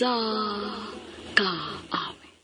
usa ka awit.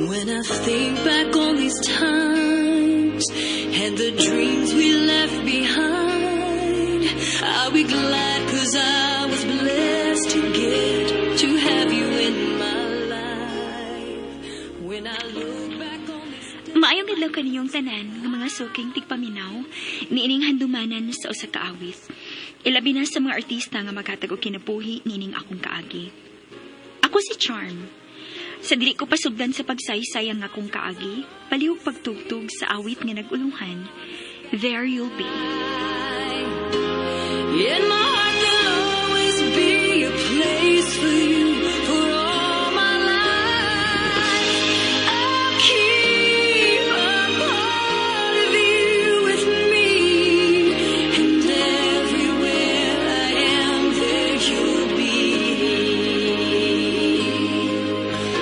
When I think back on these times and the dreams we left behind, I'll be glad 'cause I was blessed to get to have you in my life. When I look back on these Maayong adlaw kaniyong tanan nga mga suking tigpaminaw niining handumanan sa usa ka awit. Ilabi na sa mga artista nga maghatag og kinabuhi niining akong kaagi. Ako si Charm. Sa dili ko pasugdan sa pagsaysay ang akong kaagi, palihog pagtugtog sa awit nga nag-ulunghan, There You'll Be. In my heart there'll always be a place for you for all my life. I'll keep a part of you with me, and everywhere I am, there you'll be.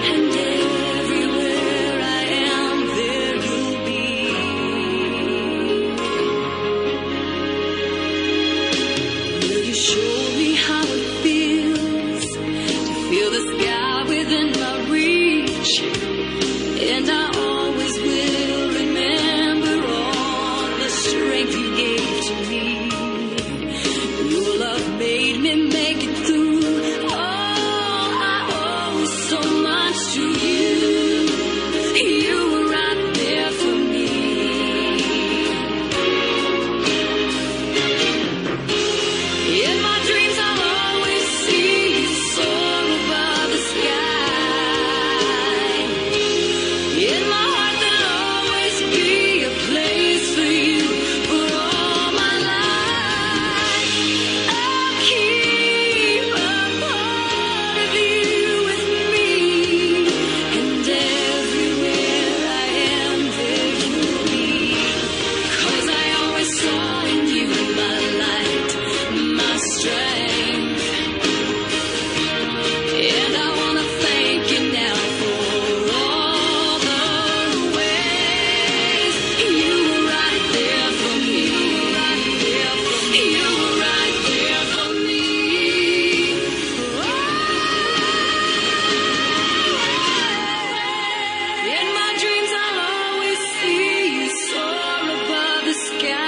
And everywhere I am, there you'll be. Will you show me how it feels to feel the sky within my reach? And I always will remember all the strength you gave to me. Your love made me make it through. Oh, I owe so much to you. You were right there for me. In my dreams, I'll always see you soar above the sky. In my heart, there'll always be a place for you for all my life. I'll keep a part of you with me, and everywhere I am, there you'll be. 'Cause I always saw in you my light, my strength. And I wanna thank you now for all the ways you were right there for me. You were right there for me. In my dreams, I'll always see you soar above the sky.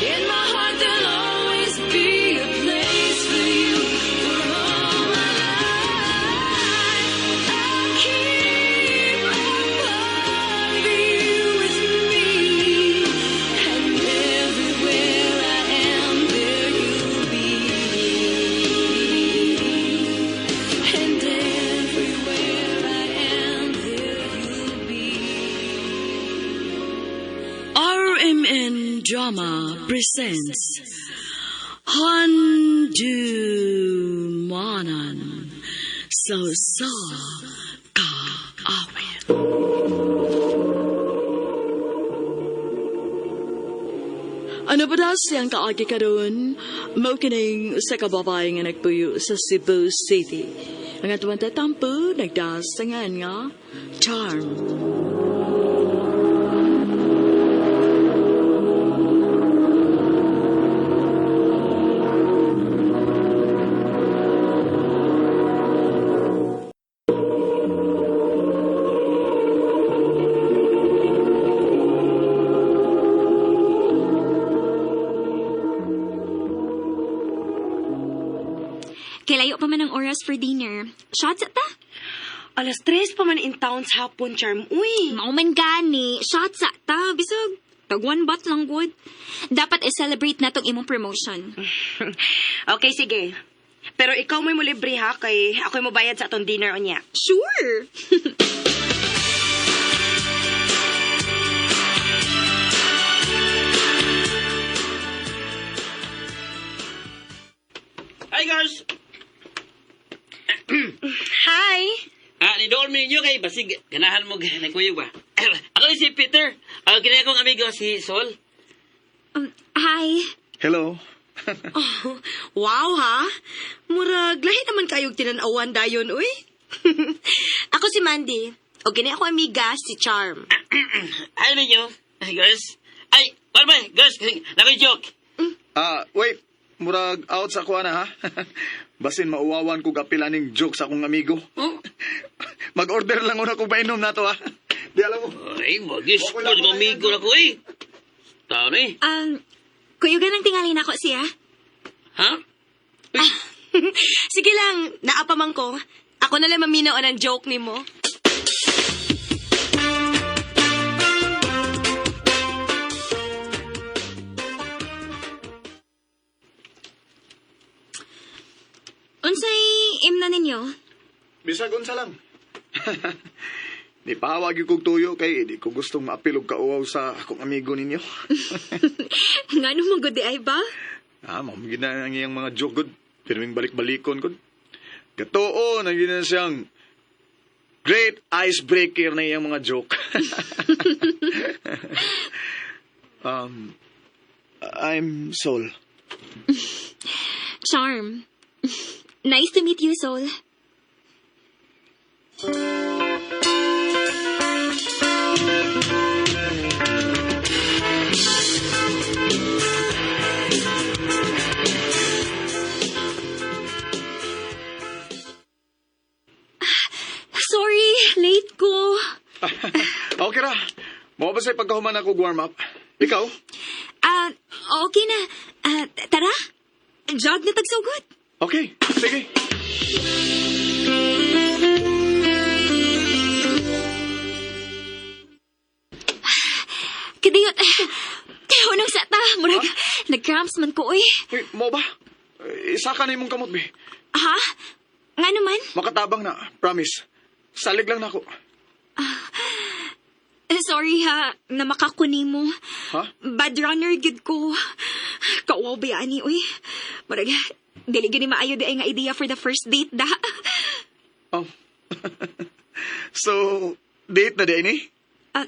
In my heart, there'll always be a place for you for all my life. I'll keep a part of you with me, and everywhere I am, there you'll be. And everywhere I am, there you'll be. RMN Drama presents Handumanan sa usa ka awit. Ano ba daw siyang kaagi karon? Mao kining usa ka babae nga nagpuyo sa Cebu City. Ang atuang tatampo nagdasangan nga Charm. Kay layo pa man ang oras for dinner. Shots ta? 3:00 pa man in town sa hapon, Charm. Uy! Mao man gani. Shots ta. Bisag, tag one bot lang good. Dapat i-celebrate na tong imong promotion. Okay, sige. Pero ikaw mo'y mulibre ha, kay ako'y mobayad sa atong dinner unya. Sure! Hi, girls! Hi! Ah, ni Dolmy ninyo kay basig ganahan mo nagkuyog ba? Ako ni si Peter. Ang kini akong amigo si Sol. Hi. Hello. Oh, wow ha! Murag Murag, lahi naman kayog tinanawan dayon, uy. Ako si Mandy. O kini ako amiga, si Charm. Hi ninyo, girls. Ay, wala ba, girls, nakoy joke. Ah, wait. Murag out sa kuha na ha. Basin mauwawan ko gapila ning joke sa akong amigo. Mag-order lang una ko painom na to ha. Di alam mo. Ay, wagis ko, amigo na ko eh. Tao na eh. Kuyugan ang tingali nako siya. Ha? Sige lang, naapamang ko. Ako na lang maminaw ng joke nimo. Unsay imna ninyo? Bisag unsa lang. Di pahawag yung kog tuyo kay di ko gustong maapil og kauwaw sa akong amigo ninyo. Ngano man gud di ay ba? Ah, mao gid na ang iyang mga joke gud. Pirming balik-balikon gud. Katoo na gid na siyang great icebreaker na iyang mga joke. um I'm Sol. Charm. Nice to meet you, Sol. Sorry, late ko. Okay ra. Mao ba say pagkahuman ako warm up? Ikaw? Ah, okay na. Ah, tara. Jog na tagsugod. Okay, sige. Kadiyot. Hunong sa ta. Murag, nag-cramps man ko, uy. Uy, mo ba? Isa ka na imong kamot, be. Ha? Nga naman? Makatabang na, promise. Salig lang nako. Sorry ha, na makakuni mo. Ha? Bad runner gid ko. Kauwaw ba ani, uy. Murag, dili gini maayo di ay nga idea for the first date da. Oh. So, date na din eh? Ha?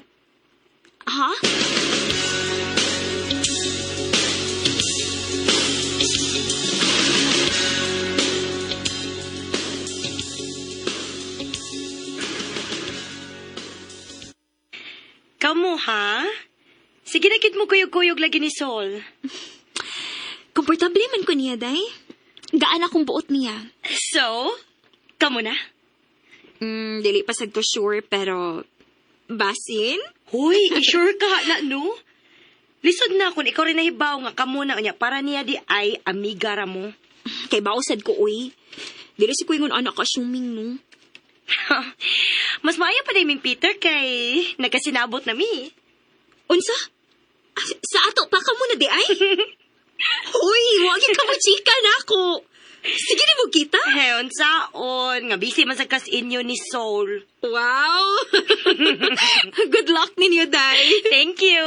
Kamo, ha? Sige na kit mo kuyog-kuyog lagi ni Sol. Komportable man ko niya, day. Gaan akong buot niya. So, kamo na? Dili pa sad ko sure, pero... Basin? Huy, sure ka na, no? Lisod na kung ikaw rin nahibaw nga kamo na unya para niya di ay amiga ra mo. Kay bausad ko, uy. Dili si Kuingon anak assuming, no? Mas maayo pa din ming Peter kay nagkasinabot na mi. Unsa? Sa ato pa ka muna di ay? Uy, wagi ka mo chika na ako. Sige na mo kita. Heon saon nga busy man sa kas inyo ni Sol. Wow. Good luck ninyo, Day. Thank you.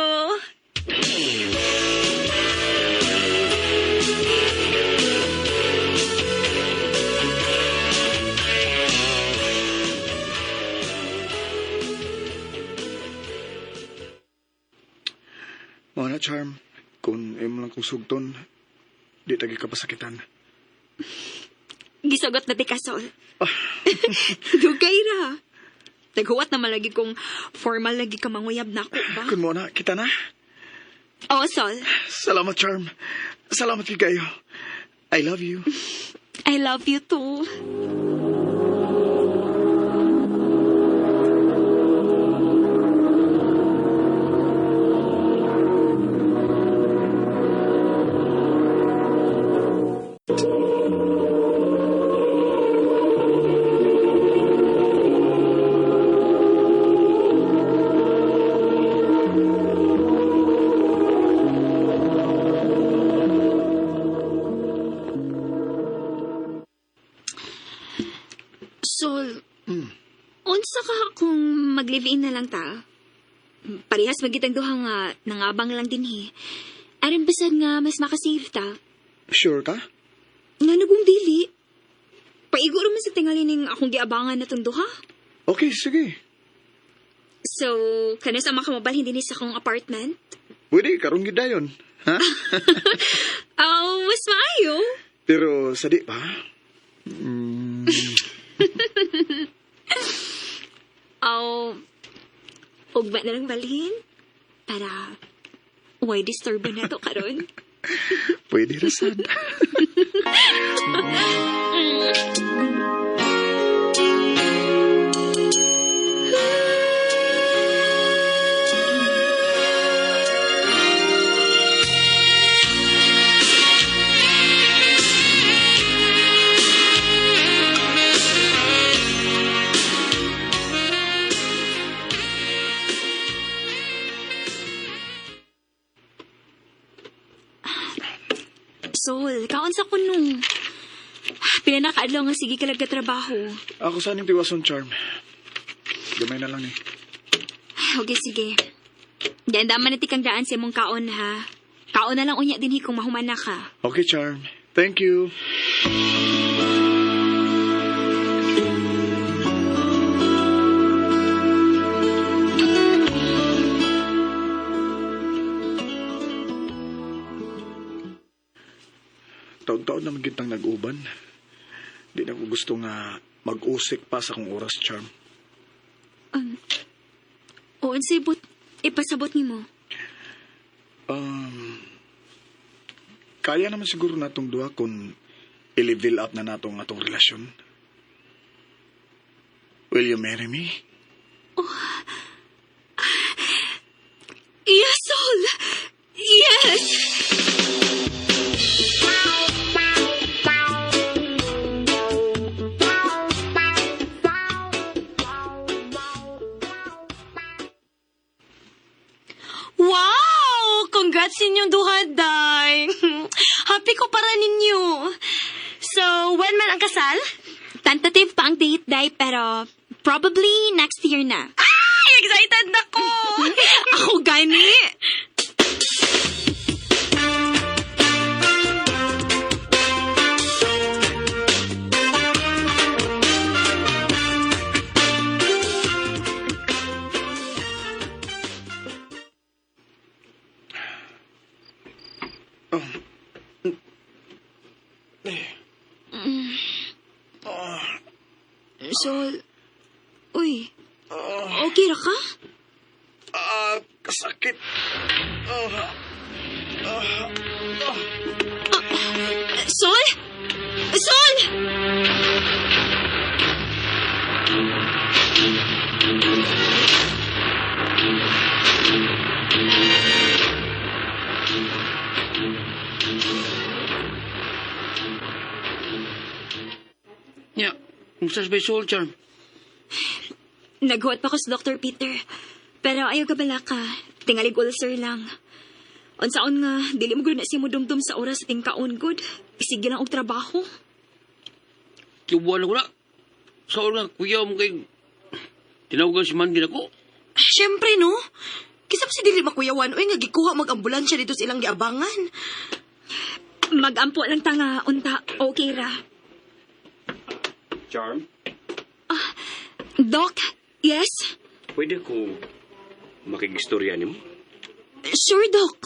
Mao na, Charm. Kung imo lang kong sugton, di tagi ka pasakitan. Gisugot na di ka, Sol. Dugay ra. Naghuwat naman lagi kong formal lagi ka manguyab na ako ba? Kun mo na, kita na. Oo, Sol. Salamat, Charm. Salamat kay kayo. I love you. I love you too. Sol, unsa ka kung mag-live-in na lang ta? Parehas magitang duha nga nangabang lang din he. Aron bisag nga mas makasave ta. Sure ka? Nga nagong dili. Paigo man sa tingali ning akong giabangan na tong duha. Okay, sige. So, kana sa makamobalhin din sa akong apartment? Pwede, karon gid dayon. Ha? Oh, mas maayo. Pero sa di pa, Aw, ugma na lang balhin para why disturb na to karon. Pwede ra sad. Sol, kaon sa kuno. Pila na kaadlaw nga sige ka trabaho. Ako sa ning tiwason, Charm. Gamay na lang ni. Okay, sige. Dandaman na tikang daan sa imong kaon ha. Kaon na lang unya dinhi kung mahuman na ka. Okay, Charm. Thank you. Taon-taon naman gintang nag-uban. Di na ko gusto nga mag-usik pa sa akong oras, Charm. O, unsay but ipasabot nimo. Kaya naman siguro natong duha kung i-level up na nato ang atong relasyon. Will you marry me? Yes, Sol! Yes! Wow! Congrats inyong duha, Day! Happy ko para ninyo. So, when man ang kasal? Tentative pa ang date, Day, pero probably next year na. Ay, excited na ko! Ako gani! Sol, uy, okay ra ka? Ah, kasakit. Sol? Sol! Nya, kumusta sa Sol, Charm? Naghuwat pa ko sa Dr. Peter. Pero ayaw ka bala ka. Tingalig ulcer lang. Unsaon nga, dili mo gud na siya mo dumdum sa oras sa tingkaon good. Sige lang og trabaho. Kibuan ko na. Sa oras nga, kuya mo kay... Tinawagan si Mandy na ko. Siyempre, no? Kisa pa si dili makuyawan, uy, nga gikuha mag-ambulansya dito sa ilang giabangan. Magampo lang ta nga, unta, okay ra. Charm, Doc, yes? pwede ko makigistorya nimo? Sure, Doc.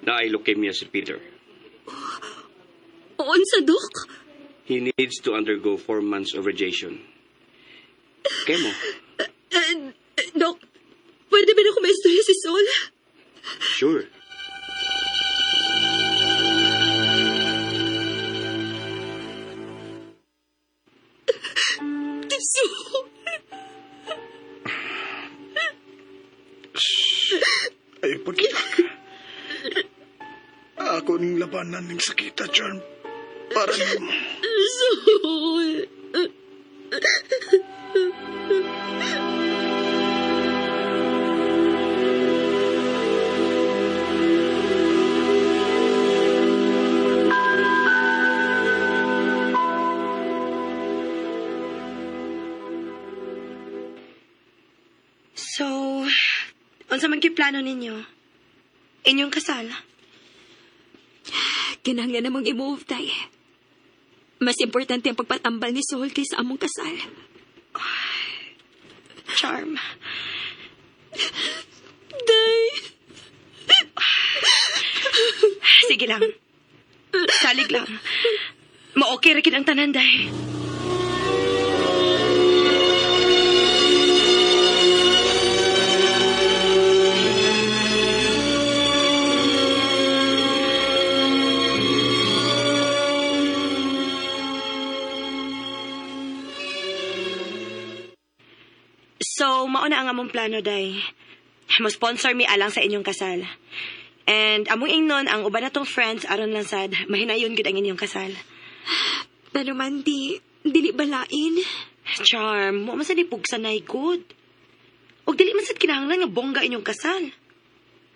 Naay leukemia si Peter. Unsa, Doc? He needs to undergo 4 months of radiation. Kemo, Doc, pwede ba na ko maistorya si Sol? Sure. Sol. Ay, pag-iyak. Ako ning labanan ning sakita, Charm. Para nimo. Sol. So, unsa man kay plano ninyo? Inyong kasal? Kinahanglan namang i-move, tay. Mas importante ang pagpatambal ni Sol kaysa among kasal. Charm. Day! Sige lang. Salig lang. Ma-okay ra gid ang tanan, day. So, mauna ang among plano, day. Mo-sponsor mi alang sa inyong kasal. And among ingnon ang uban natong friends aron lang sad mahinayon gud ang inyong kasal. Pero Mandy, dili balain. Charm, mo man sad ni pugsanay good. Og dili man sad kinahanglan nga bongga inyong kasal.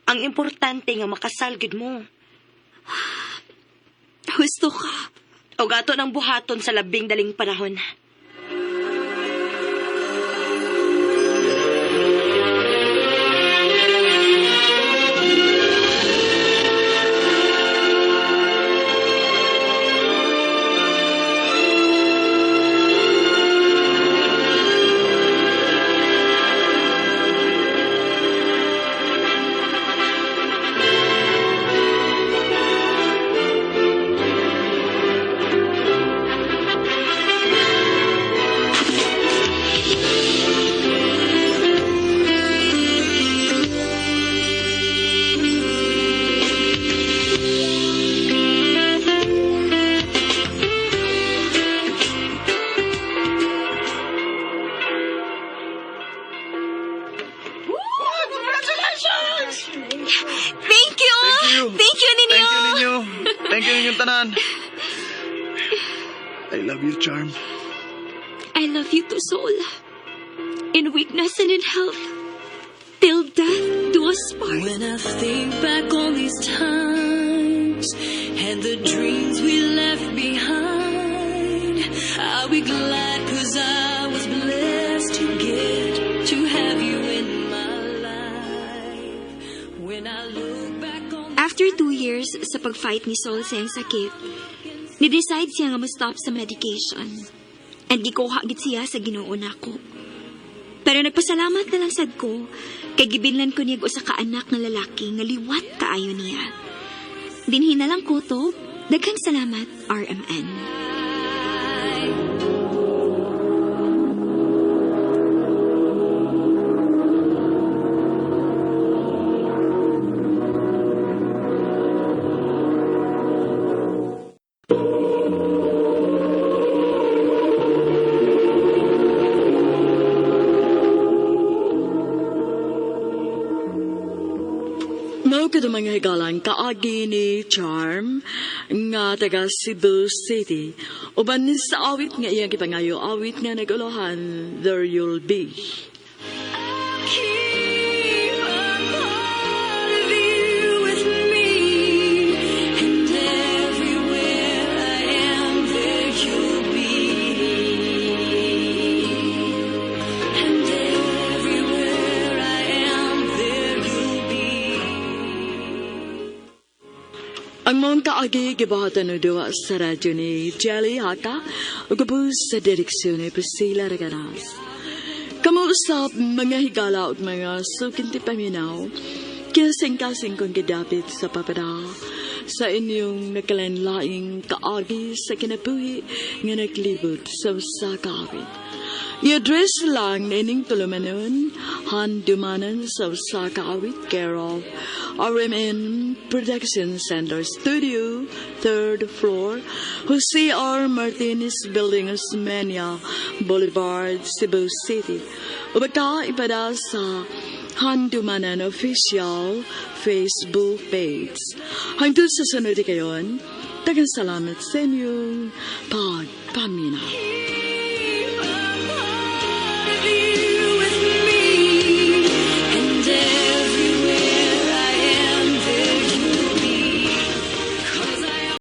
Ang importante nga makasal gud mo. Husto ka. Og ato nang buhaton sa labing daling panahon. Thank you! Thank you. Thank you ninyo! Thank you ninyo. Thank you ninyong tanan. I love you, Charm. I love you too, Sol. In weakness and in health. Till death do us part. When I think back on these times and the dreams we left behind, I'll be glad 'cause I was blessed to get to have you in my life. When I look back on After 2 years sa pag-fight ni Sol sa iyang sakit, ni-decide siya nga mo-stop sa medication. And gikuha gid siya sa Ginoo nako. Pero nagpasalamat na lang sad ko kay gibinlan ko niya og usa ka anak nga lalaki nga liwat kaayo niya. Dinhi na lang ko to. Daghang salamat, RMN. Mao kadto, mga higalang, kaagi ni Charm nga taga Cebu City. Uban ni sa awit nga iyang gipangayo, awit nga nag-uluhan, "There You'll Be." Keep a part of you with me, and everywhere I am, there you'll be. And everywhere I am, there you'll be. Ang maong kaagi gibuhatan og duwa sa radyo ni Jelly Haka ug gawas sa direksyon ni Priscilla Reganas. Kamo usab, mga higala ug mga suking tipaminaw, kasing-kasing kong gidapit sa papada sa inyong nagkalain-laing kaagi sa kinabuhi nga naglibot sa usa ka awit. I-address lang ining tulumanon, Handumanan sa Usa Ka Awit, care of RMN Production Center Studio, third floor, Jose R. Martinez Building, Osmeña Boulevard, Cebu City. O baka ipada sa Handumanan Official Facebook page. Hangtod sa sunod kayon, daghang salamat sa inyong pagpaminaw.